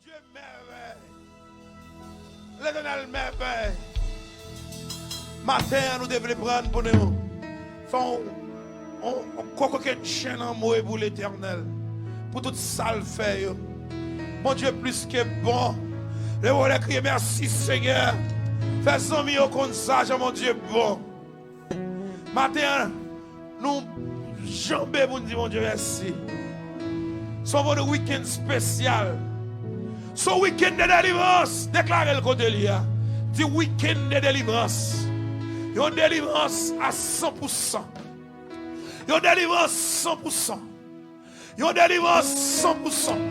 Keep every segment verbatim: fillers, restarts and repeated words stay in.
Dye mèvèy. Letènèl mèvèy. Maten an, nou te vle pran pou nou fè yon, yon, yon kokokennchenn anmwe pou Letènèl, pou tout sa l fè yo. Bondye plis ke bon. Leve w lè, kriye, mèsi, Senyè. Fè zanmi yo konn sa, jan Bondye bon. Maten an, nou janbe pou n di Bondye mèsi. Se yon vòdou wikenn espesyal. Se yon wikenn de delivrans. Deklare l kote l ye a. Di, wikenn de delivrans. Yon delivrans a san pou san. Yon delivrans san pou san. Yon delivrans san pou san.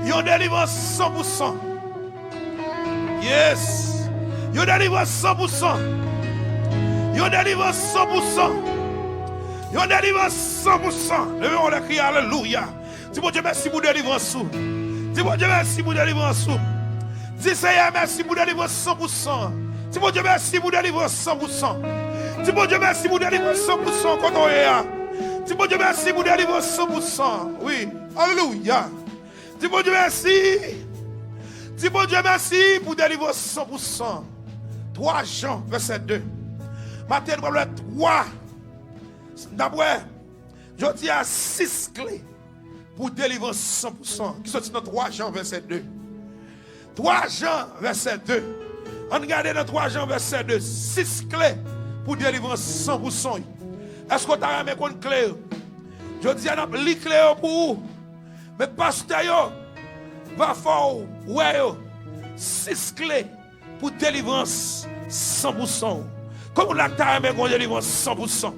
Yon delivrans san pou san. Yes. Yon delivrans san pou san. Yon delivrans san pou san. Yon delivrans san pou san. Leve w lè, kriye alelouya. Di Bondye mèsi pou delivrans ou. Di Bondye mèsi pou delivrans ou. Di Senyè mèsi pou delivrans san pou san. Di Bondye mèsi pou delivrans san pou san. Di Bondye mèsi pou delivrans san pou san kote w ye a. Di Bondye mèsi pou delivrans san pou san. Wi. Alelouya. Di Bondye mèsi. Di Bondye mèsi pou delivrans san pou san. Twa Jan, vèsè de. Maten, nou pral wè twa. N ap wè, jodi a, sis kle pou delivrans san pou san, ki soti nan twa Jan, vèsè de. Twa Jan, vèsè de. Ann gade nan twa Jan, vèsè de. Sis kle pou delivrans san pou san. Èske w ta renmen konn kle yo? Jodi a, n ap li kle yo pou ou. Men pastè yo va fè w wè yo. Sis kle pou delivrans san pou san. Konbyen moun la ki ta renmen gen yon delivrans san pou san?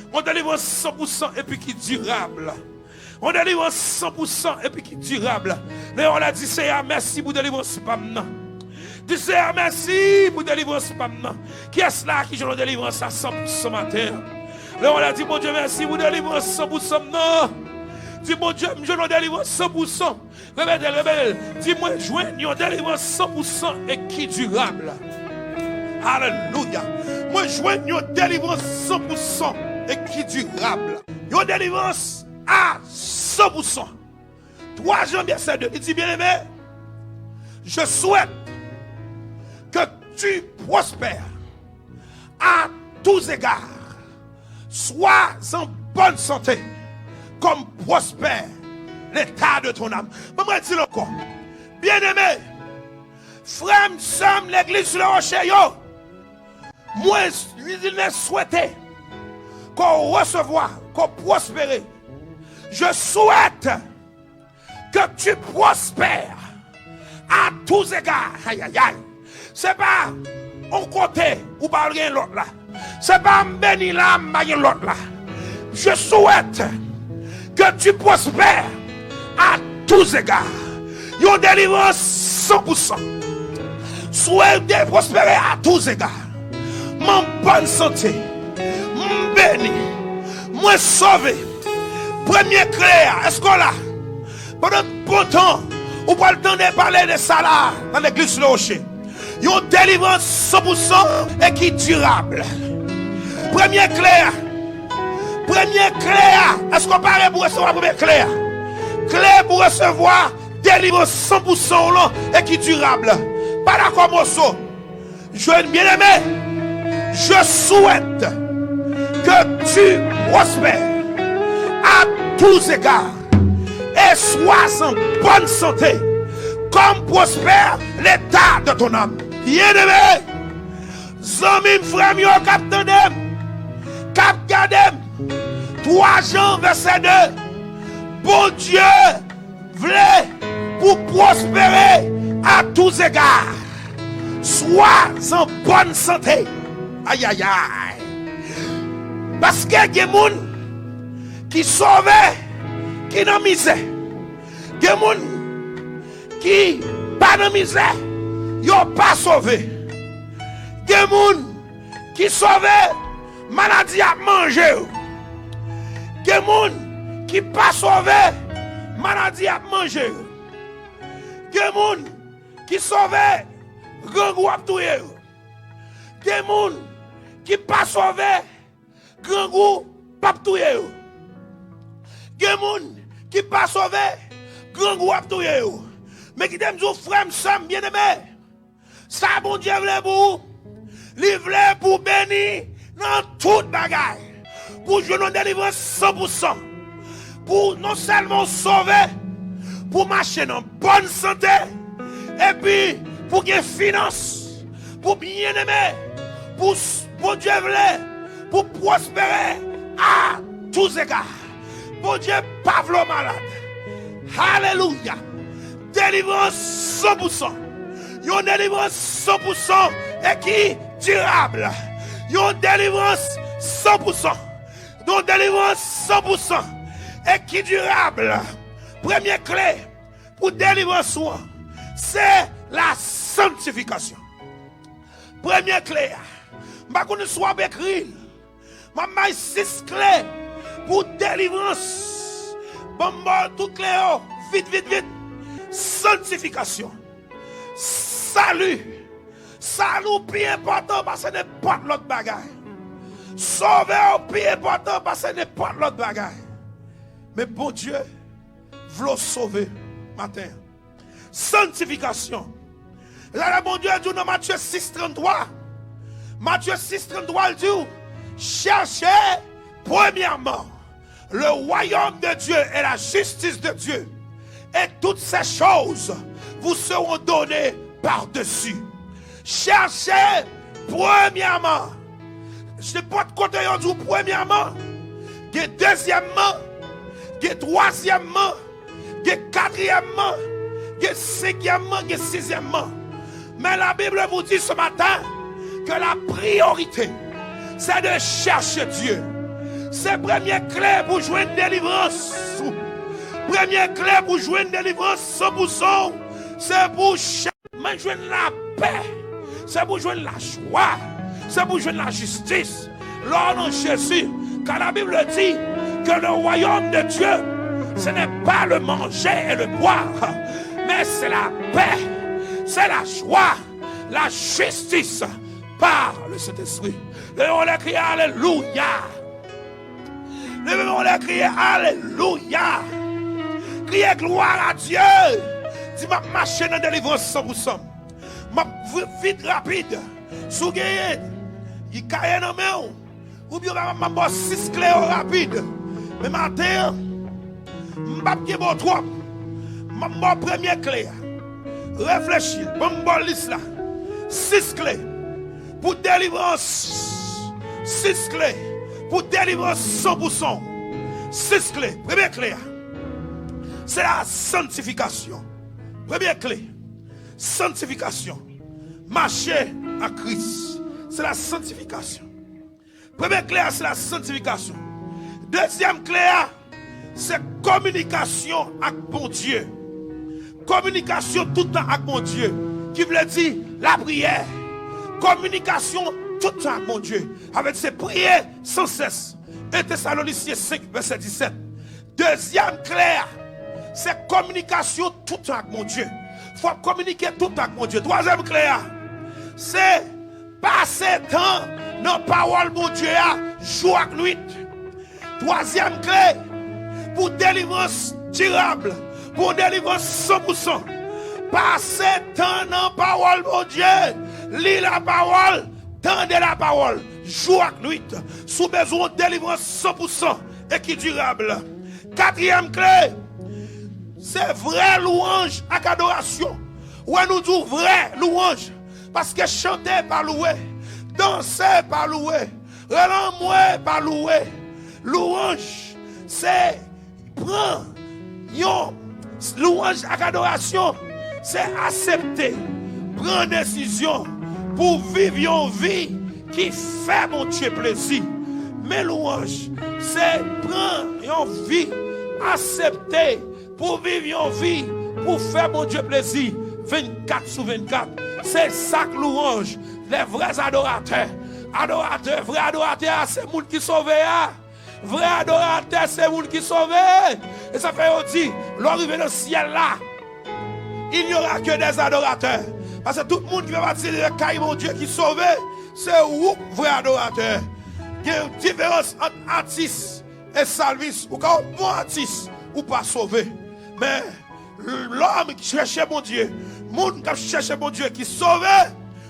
Yon delivrans san pou san epi ki dirab. Yon delivrans san pou san epi ki dirab. Lè w la, di Senyè mèsi pou delivrans pa m nan. Di Senyè mèsi pou delivrans pa m nan. Kiyès la ki jwenn yon delivrans a san pou san maten an? Lè w la, di Bondye mèsi pou delivrans san pou san m nan. Di Bondye, m jwenn yon delivrans san pou san. Repete l, repete l. Di, mwen jwenn yon delivrans san pou san e ki dirab. Alelouya. Mwen jwenn yon delivrans san pou san e ki dirab. Yon delivrans a san pou san. Twa Jan, vèsè de, li di, bien-aimé, je souhaite que tu prospères à tous égards. Sois en bonne santé, comme prospère l'état de ton âme. Ban mwen di l ankò. Bien-aimé, frè m, sè m, legliz Le Rocher yo, mwen, li di, mwen swete ke w resevwa, ke w pwospere. Je souhaite que tu prospères à tous égards. Ay, ay, ay. Se pa yon kote ou pa gen lòt la. Se pa m beni la, m pa gen lòt la. Je souhaite que tu prospères à tous égards. Yon delivrans san pou san. Souhaite de prospérer à tous égards. M an bòn sante. M beni. Mwen sove. Premye kle a, èske w la? Pandan bon tan, ou pral tande pale de sa la nan legliz Le Rocher. Yon delivrans san pou san e ki dirab. Premye kle a. Premye kle a. Èske w pare pou resevwa premye kle a? Kle pou resevwa delivrans san pou san w lan e ki dirab. Pa dakò moso. Jeune bien-aimé, je souhaite que tu prospères à tous égards et sois en bonne santé, comme prospère l'état de ton âme. Bien-aimé, zanmi m, frè m yo k ap tande m, k ap gade m, twa Jan vèsè de, Bondye vle pou pwospere à tous égards. Sois en bonne santé. Ay, ay, ay. Paske gen moun ki sove, ki nan mizè. Gen moun ki pa nan mizè, yo pa sove. Gen moun ki sove, maladi ap manje yo. Gen moun ki pa sove, maladi ap manje yo. Gen moun ki sove, grangou ap touye yo. Gen moun ki pa sove, grangou p ap touye yo. Gen moun ki pa sove, grangou ap touye yo. Men kite m di w, frè m, sè m byeneme, sa Bondye vle pou ou, li vle pou w beni nan tout bagay, pou w jwenn yon delivrans san pou san, pou w non sèlman w sove, pou w mache nan bòn sante, epi pou w gen finans, pou byeneme, pou s- Bondye vle pou w pwospere a tous égards. Bondye pa vle w malad. Alelouya. Delivrans san pou san. Yon delivrans san pou san e ki dirab. Yon delivrans san pou san. Yon delivrans san pou san e ki dirab. Premye kle pou delivrans ou an, se la santifikasyon. Premye kle a, m pa konnen si w ap ekri l. M ap bay sis kle pou delivrans. Ban m ba w tout kle yo, vit, vit, vit. Santifikasyon. Sali. Sali w pi enpòtan pase nenpòt lòt bagay. Sove w pi enpòtan pase nenpòt lòt bagay. Men Bondye vle w sove maten an. Santifikasyon. E sa Bondye di w nan Matye sis tranntwa. Matye sis tranntwa, l di w, cherchez premièrement le royaume de Dieu et la justice de Dieu, et toutes ces choses vous seront données par-dessus. Cherchez premièrement. Nenpòt kote yo di w premyèman, gen dezyèmman, gen twazyèmman, gen katriyèmman, gen senkyèmman, gen sizyèmman. Mais la Bible vous dit ce matin que la priorité, c'est de chercher Dieu. Se premye kle pou jwenn delivrans. Premye kle pou jwenn delivrans san pou san, se pou chèche. Men jwenn lapè, se pou jwenn lajwa, se pou jwenn lajistis. Lè w nan Jezi, car la Bible dit que le royaume de Dieu, ce n'est pas le manger et le boire, mais c'est la paix, c'est la joie, la justice par le Saint-Esprit. Leve w lè kriye alelouya. Leve w lè kriye alelouya. Kriye gloire à Dieu. Di, m ap mache nan delivrans san pou san. M ap vi- vit rapid. Si w genyen kaye nan men w, oubyen w pa m ap ba w sis kle yo rapid. Men maten an, m p ap gen ba w twòp. M ap ba w premye kle a. Reflechi, ban m ba w lis la. Sis kle pou delivrans. Sis kle pou delivrans san pou san. Sis kle. Premye kle a, se la santifikasyon. Premye kle, santifikasyon. Mache ak Kris, se la santifikasyon. Premye kle a, se la santifikasyon. Dezyèm kle a, se kominikasyon ak Bondye. Kominikasyon tout tan ak Bondye, ki vle di lapriyè. Kominikasyon tout tan ak Bondye. Sa vle di se priye san sès. En Tesalonisyen senk, vèsè disèt. Dezyèm kle a, se kominikasyon tout tan ak Bondye. Fò w kominike tout tan ak Bondye. Twazyèm kle a, se pase tan nan pawòl Bondye a, jou ak nwit. Twazyèm kle pou delivrans dirab, pou delivrans san pou san. Pase tan nan pawòl Bondye, li lapawòl, tande lapawòl, jou ak nwit. Si w bezwen yon delivrans san pou san e ki dirab. Katriyèm kle, se vrè lwanj ak adorasyon. Wè, nou di w vrè lwanj, paske chante pa louwe, danse pa louwe, rele anmwe pa louwe. Lwanj, se pran yon lwanj ak adorasyon, se aksepte, pran desizyon pou viv yon vi ki fè Bondye plezi. Men lwanj, se pran yon vi, aksepte pou viv yon vi pou fè Bondye plezi vennkat sou vennkat. Se sa k lwanj. Les vrais adorateurs. Adoratè, vrè adoratè a, se moun ki sove a. Vrè adoratè se moun ki sove. E sa fè yo di, lè w rive nan syèl la, il n'y aura que des adorateurs. Paske tout moun ki fè pati de kay Bondye ki sove, se ou k vrè adoratè. Gen yon diferans ant atis e salmis. Ou ka yon bon atis, ou pa sove. Men, lòm ki chèche Bondye, moun k ap chèche Bondye, ki sove,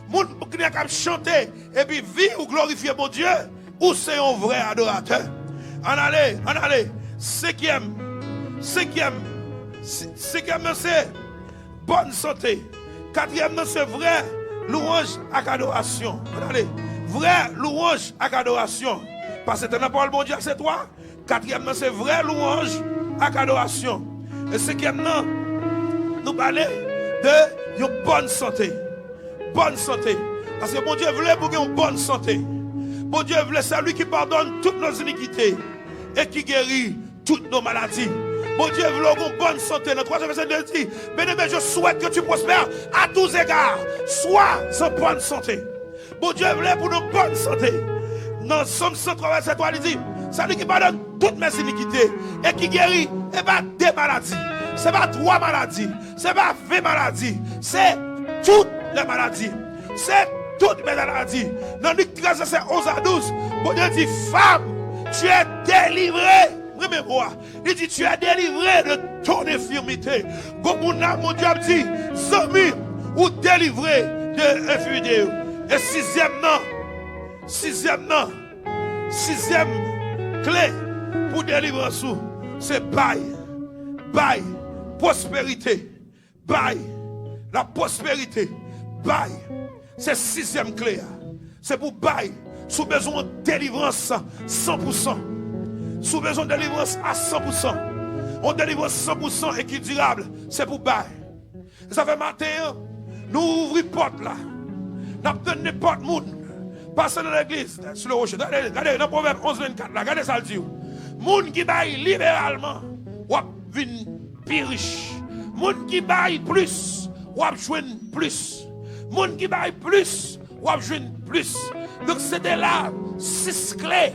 moun k ap chante, epi vi w glorifye Bondye, ou se yon vrè adoratè. Ann ale, ann ale. Senkyèm, senkyèm, si- senkyèm nan se bòn sante. Katriyèm nan se vrè louwanj ak adorasyon. Ann ale. Vrè louwanj ak adorasyon. Paske te nan pawòl Bondye a se twa. Katriyèm nan se vrè louwanj ak adorasyon. E senkyèm nan, nou pale de yon bòn sante. Bòn sante. Paske Bondye vle pou gen yon bòn sante. Bondye vle, c'est lui qui pardonne toutes nos iniquités et qui guérit toutes nos maladies. Bondye vle w gen yon bòn sante. Nan twazyèm vèsè, li di, Bien-aimé, je souhaite que tu prospères à tous égards. Sois en bonne santé. Bondye vle pou nou bòn sante. Nan Sòm san twa, vèsè twa, li di, C'est lui qui pardonne toutes mes iniquités et qui guérit. E pa de maladi. Se pa twa maladi. Se pa ven maladi. Se tout lè maladi. Se tout lè maladi. Nan Lik trèz, vèsè onz a douz, Bondye di, Femme, tu es délivrée. Mwen renmen mo a. Li di, Tu es délivré de ton infirmité. Gon moun la, Bondye ap di, Zanmi, ou delivre de enfimite yo. E sizyèm nan, sizyèm nan, sizyèm kle pou delivrans ou, se bay, bay, pwosperite, bay, la pwosperite, bay. Se sizyèm kle a. Se pou bay. Si w bezwen yon delivrans san pou san. Si w bezwen yon delivrans a san pou san. Yon delivrans san pou san e ki dirab, se pou bay. E sa fè maten an, nou ouvri pòt la. N ap tann nenpòt moun pase nan legliz, sou le rocher. Gade, gade nan Pwovèb onz vennkat la, gade sa l di w. Moun ki bay liberalman, w ap vin pi rich. Moun ki bay plis, w ap jwenn plis. Moun ki bay plis, w ap jwenn plis. Donk, se te la sis kle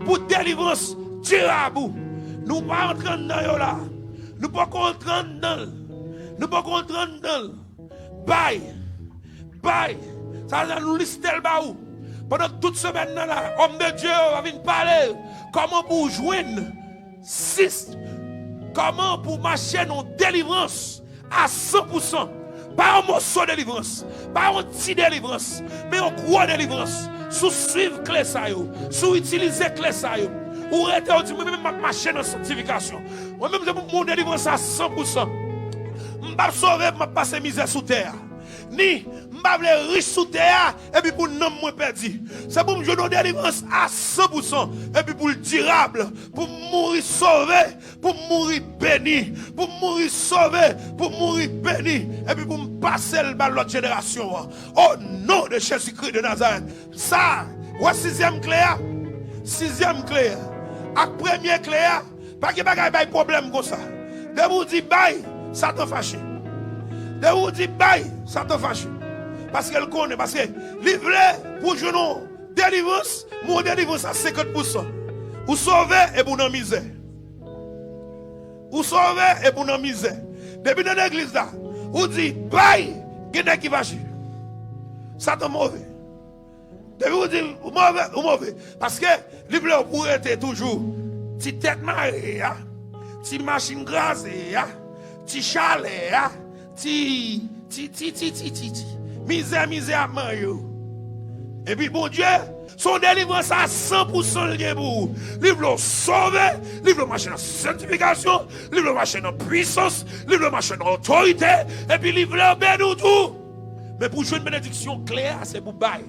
pou delivrans dirab ou. Nou pa antre anndan yo la. Nou poko antre anndan l. Nou poko antre anndan l. Bay. Bay. Sa vle di nou liste l ba ou. Pandan tout semèn nan la, òm de Dye yo va vin pale kòman pou w jwenn sis, kòman pou w mache nan delivrans a san pou san. Pa yon moso delivrans, pa yon ti delivrans, men yon gwo delivrans. Si w swiv kle sa yo, si w itilize kle sa yo, ou rete, ou di, Mwen menm, m ap mache nan sanktifikasyon. Mwen menm, se pou m gen yon delivrans a san pou san. M p ap sove pou m ap pase mizè sou tè a. Ni, m pa vle rich sou tè a, epi pou nanm mwen pèdi. Se pou m jwenn yon delivrans a san pou san, epi pou l dirab, pou m mouri sove, pou m mouri beni, pou m mouri sove, pou m mouri beni, epi pou m pase l ba lòt jenerasyon an. O non de Jezikri de Nazarèt. Sa, wè sizyèm kle a? Sizyèm kle a. Ak premye kle a, pa gen bagay bay pwoblèm konsa. Depi w di bay, Satan fache. Depi w di bay, Satan fache. Paske l konnen, paske li vle pou w jwenn yon delivrans, men yon delivrans a senkant pou san. Ou sove epi w nan mizè. Ou sove epi w nan mizè. Depi nan legliz la, ou di, Bay, gen nèg ki fache. Satan move. Depi ou di, Ou move, ou move. Paske li vle w pou w rete toujou ti tèt mare a, ti machin kraze a, ti chalè a, ti, ti, ti, ti, ti, ti, ti. Mizè, mizè ap manyen w. Epi Bondye, se yon delivrans a san pou san l gen pou ou. Li vle w sove, li vle w mache nan sanktifikasyon, li vle w mache nan pwisans, li vle w mache nan otorite, epi li vle w beni w tou. Men pou jwenn benediksyon kle a, se pou bay.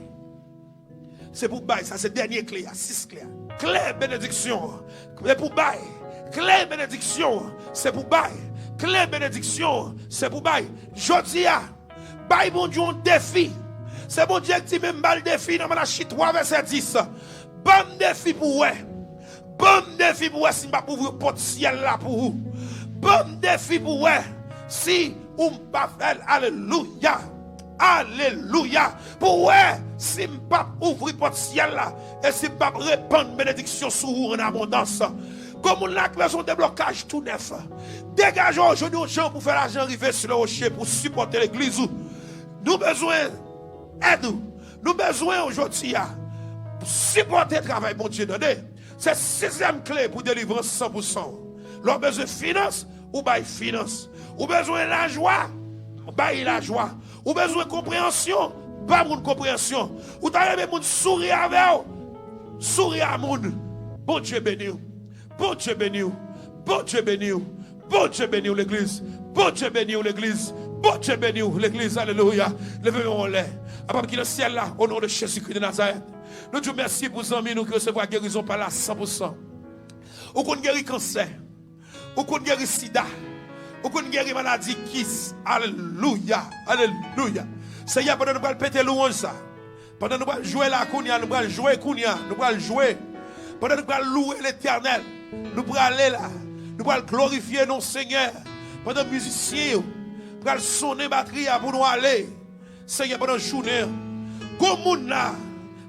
Se pou bay, sa se dènye kle a, sis kle a. Kle benediksyon an, se pou bay. Kle benediksyon an, se pou bay. Kle benediksyon an, se pou bay. Jodi a, bay Bondye yon defi. Se Bondye ki di, Men m ba l defi nan Malachi twa, vèsè dis. Ban m defi pou w wè. Ban m defi pou w wè si m p ap ouvri pòt syèl la pou ou. Ban m defi pou w wè si ou m pa fè l. Alelouya. Alelouya. Pou w wè si m p ap ouvri pòt syèl la e si m p ap repann benediksyon sou ou an abondans. Gon moun la ki bezwen deblokaj tou nèf. Degaje w jodi yon jan pou fè lajan rive sou le roche pou sipòte legliz ou. Nou bezwen èd ou. Nou bezwen w jodi a pou sipòte travay Bondye, tande. Se sizyèm kle pou delivrans san pou san. Lè w bezwen finans, Ou bay finans. Ou bezwen lajwa, bay lajwa. Ou bezwen konpreyansyon, ba moun konpreyansyon. Ou ta renmen moun souri avè w, souri a moun. Bondye beni w. Bondye beni w. Bondye beni w. Bondye beni w, legliz. Bondye beni w, legliz. Bondye beni w, legliz. Alelouya. Leve men w anlè. Apa ki nan syèl la, o non de Jezikri de Nazarèt. Nou di w mèsi pou zanmi nou ki resevwa gerizon pa la san pou san. Ou konn geri kansè. Ou konn geri sida. Ou konn geri maladi kis. Alelouya. Alelouya. Senyè, pandan nou pral pete louwanj sa, pandan nou pral jwe la kounye a, nou pral jwe kounye a, nou pral jwe. Pandan nou pral louwe Letènèl, nou prale la, nou pral glorifye non Senyè. Pandan mizisyen yo pral sonnen batri a pou nou ale, Senyè, pandan jounen an, gon moun la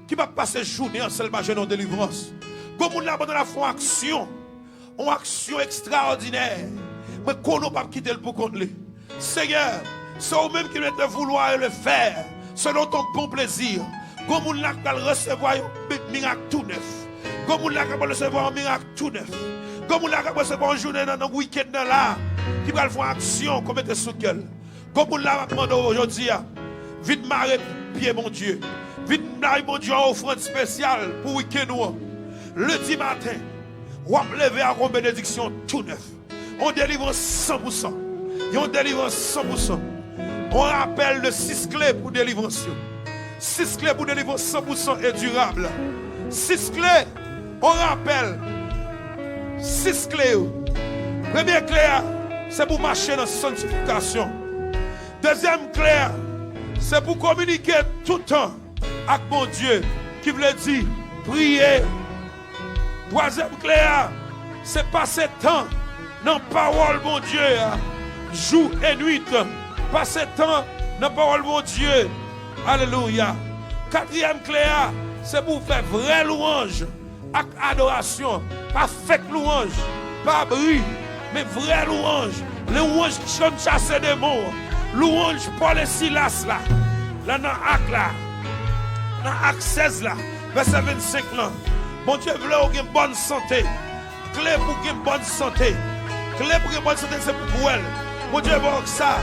ki p ap pase jounen an san l pa jwenn yon delivrans. Gon moun la pandan l ap fè yon aksyon, yon aksyon ekstraòdinè. Mwen konnen w p ap kite l pou kont li. Senyè, se ou menm ki met le vouloir et le faire selon ton bon plaisir. Gon moun la k pral resevwa yon mi- mirak tou nèf. Gon moun la k ap resevwa yon mirak tou nèf. Gon moun la k ap resevwa yon jounen nan, nan wikenn nan la, ki pral fè yon aksyon ke w mete sou kè l. Gon moun la m ap mande w jodi a, vin mare pye Bondye. Vin bay Bondye yon ofrann espesyal pou wikenn ou an. Lendi maten, w ap leve ak yon benediksyon tou nèf. Yon delivrans san pou san. Yon delivrans san pou san. Yon rapèl de sis kle pou delivrans yo. Sis kle pou delivrans san pou san e dirab. Sis kle, yon rapèl. Sis kle yo. Premye kle a, se pou mache nan sanntifikasyon. Dezyèm kle a, se pou kominike toutan ak Bondye, ki vle di priye. Twazyèm kle a, se pase tan nan pawòl Bondye a, jou e nwit. Pase tan nan pawòl Bondye. Alelouya. Katriyèm kle a, se pou w fè vrè louwanj ak adorasyon. Pa fèk louwanj, pa bri, men vrè louwanj. Louwanj ki konn chase demon. Louwanj Pòl e Silas la. La nan Ak la. Nan Ak sèz la, vèsè vennsenk lan. Bondye vle w gen bòn sante. Kle pou gen bòn sante. Kle pou gen bòn sante, se pou kwè l. Bondye ba w sa.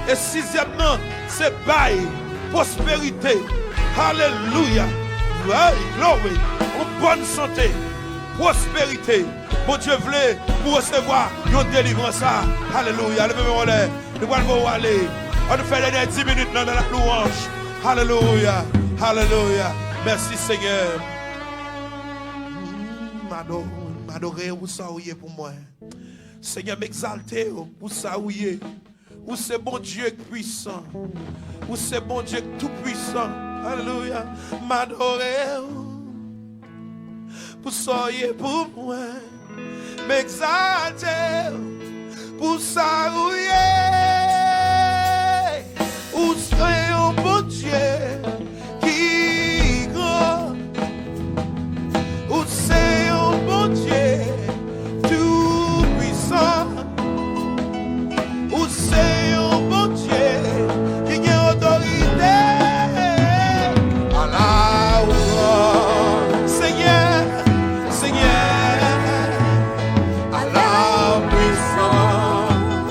E sizyèm nan, se bay pwosperite. Alelouya. Bay, glory. Yon bòn sante. Pwosperite. Bondye vle pou w resevwa yon delivrans sa. Alelouya. Leve men w anlè. Nou pral voye w ale. Ann fè dènye dis minit nan, nan louwanj. Alelouya. Alelouya. Mèsi, Senyè. Mm, m adore, m adore w pou sa w ye pou mwen. Senyè, m egzalte w pou sa w ye. Ou se Bondye k pwisan. Ou se Bondye k tou pwisan. Alelouya. M adore w pou sa w ye pou mwen. M egzalte w pou sa ou ye. Ou se yon Bondye ki gran. Ou se yon Bondye tou pwisan. Ou se yon Bondye ki gen otorite. Ala ou gran, Senyè, Senyè, ala ou pwisan.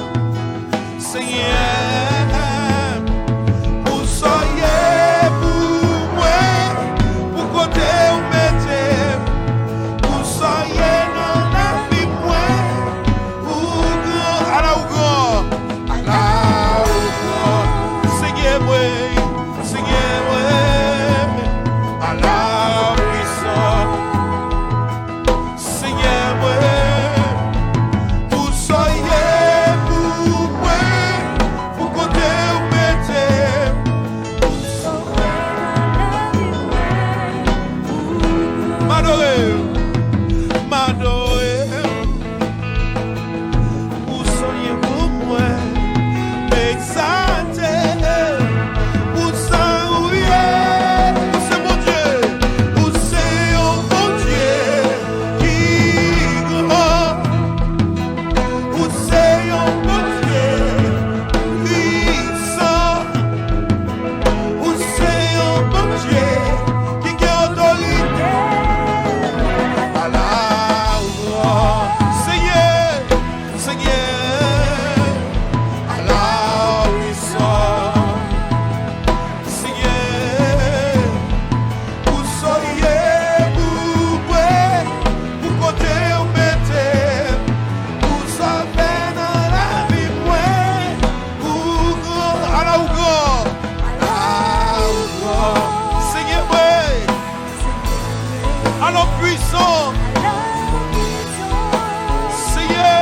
Senyè,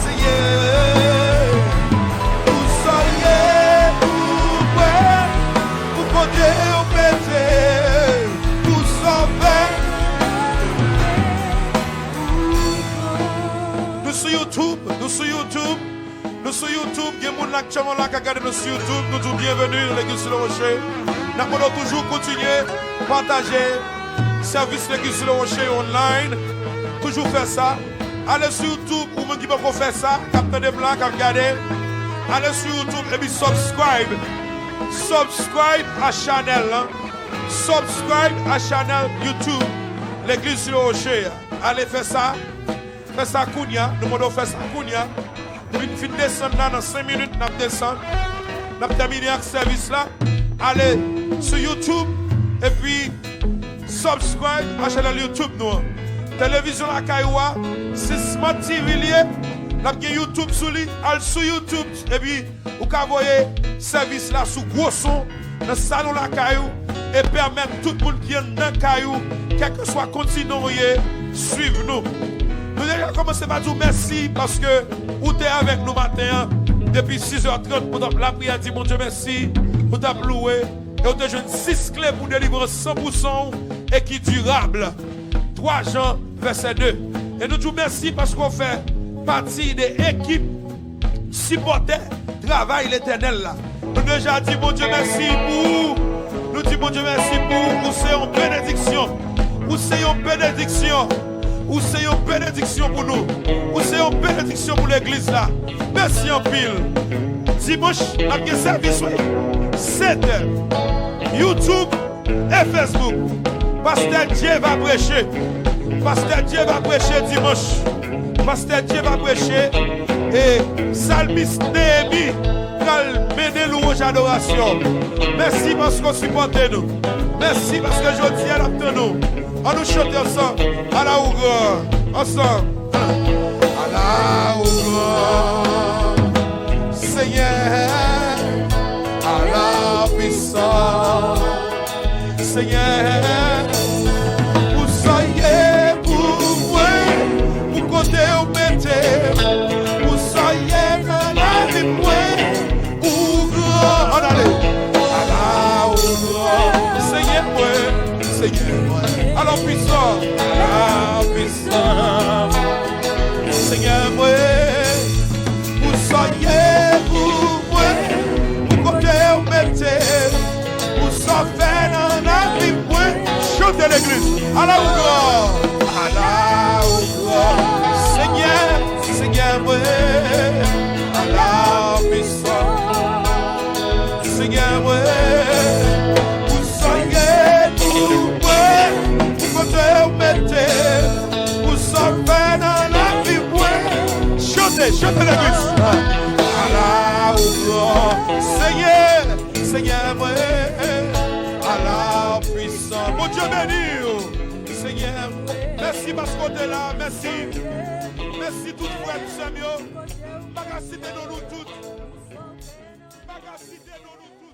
Senyè, pou sa w ye pou mwen, pou kote w mete, pou sa w fè. Nou sou YouTube, nou sou YouTube. Nou sou YouTube, gen moun aktyèlman la k ap gade nou sou YouTube, nou di w byenveni nan Legliz sou le Rocher. N ap mande w toujou kontinye pataje sèvis Legliz sou le Rocher yo online. Toujou fè sa. Ale sou YouTube, ou menm ki poko fè sa, k ap tande m la, k ap gade. Ale sou YouTube epi subscribe. Subscribe a chanèl lan. Subscribe a chanèl YouTube Legliz sou le Rocher a. Ale fè sa. Fè sa kounye a. Nou mande w fè sa kounye a. Depi n fin desann la, nan senk minit, n ap desann. N ap tèmine ak sèvis la. Ale sou YouTube epi subscribe a chanèl YouTube nou an. Televizyon lakay ou a, se Smart T V li ye. L ap gen YouTube sou li. Al sou YouTube epi ou ka voye sèvis la sou gwo son nan salon lakay ou e pèmèt tout moun ki anndan kay ou, kèlkeswa kontinan w ye, swiv nou. Nou deja kòmanse pa di w mèsi paske ou te avèk nou maten an depi sis è trant pou w t ap lapriyè, di Bondye mèsi, pou w t ap louwe, e ou te jwenn sis kle pou delivrans san pou san w e ki dirab. Twa Jan, vèsè de. E nou di w mèsi paske w fè pati de ekip sipòtè travay Letènèl la. Nou deja di Bondye mèsi pou ou. Nou di Bondye mèsi pou ou. Ou se yon benediksyon. Ou se yon benediksyon. Ou se yon benediksyon pou nou. Ou se yon benediksyon pou legliz la. Mèsi anpil. Dimanch, n ap gen sèvis, wi. Sèt è. YouTube, e Facebook. Pastè Djeva preche. Pastè Djeva preche dimanch. Pastè Djeva preche. E salmis Neyemi pral mennen louwanj adorasyon. Mèsi paske w sipòte nou. Mèsi paske jodi a n ap tann ou. An nou chante ansanm. A la ou gran. Ansanm. A la ou gran. Senyè. A la pwisan. Senyè, pou sa w ye pou mwen, pou kote w mete m, pou sa w ye nan lavi mwen, ou gran. Ann ale. Ala ou gran, Senyè mwen, Senyè mwen. Ala w pwisan, ala w pwisan. Senyè mwen, pou sa w ye pou mwen, pou kote w mete m, pou sa w fè nan lavi mwen. Chante legliz. Ala ou gran, ala ou gran. Senyè, Senyè mwen, ala w pwisan. Senyè mwen, pou sa w ye pou mwen, pou kote w mete m, pou sa w fè nan lavi mwen. Chante, chante legliz. Ala ou gran, Senyè, Senyè mwen, ala w pwisan. Bondye beni w, Senyè. Mèsi paske w te la, mèsi. Mèsi tout frè m, sè m yo. M pa ka site non nou tout. M pa ka site non nou tout.